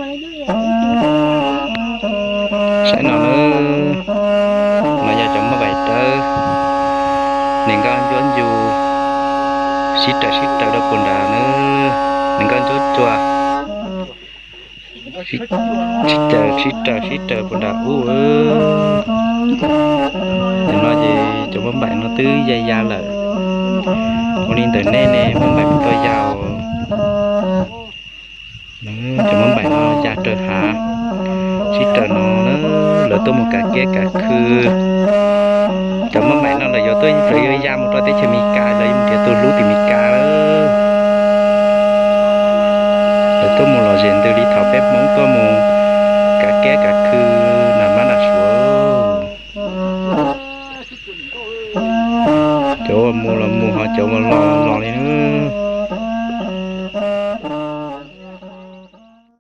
Saib no na, no yog cov maj npaim dawb, nws nkauj ncuab ncu, sib raws sib raws rau puag nrad na, nws nkauj ncuab ncu, sib raws sib raws sib raws puag nrad ub. Tam no ces cov maj npaim no twb ya ya lawm. Ua li ntawm nej ne, maj npaim puas tau ya? Cov maj npaim no ya raws hav, sib raws no na, lawv tuaj mus kav kiab kav khw. Cov maj npaim no lawv yuav tuaj, lawv yuav ya mus rau teb chaws Amelikas, lawv yuav mus nrhiav tus hlub tim Amelikas lawm. Lawv tuaj mus lom zem ntws li thaum peb Hmoob tuaj mus kav kiab kav khw nram mab nram suav. Cov uas mus los mus, ho cov uas los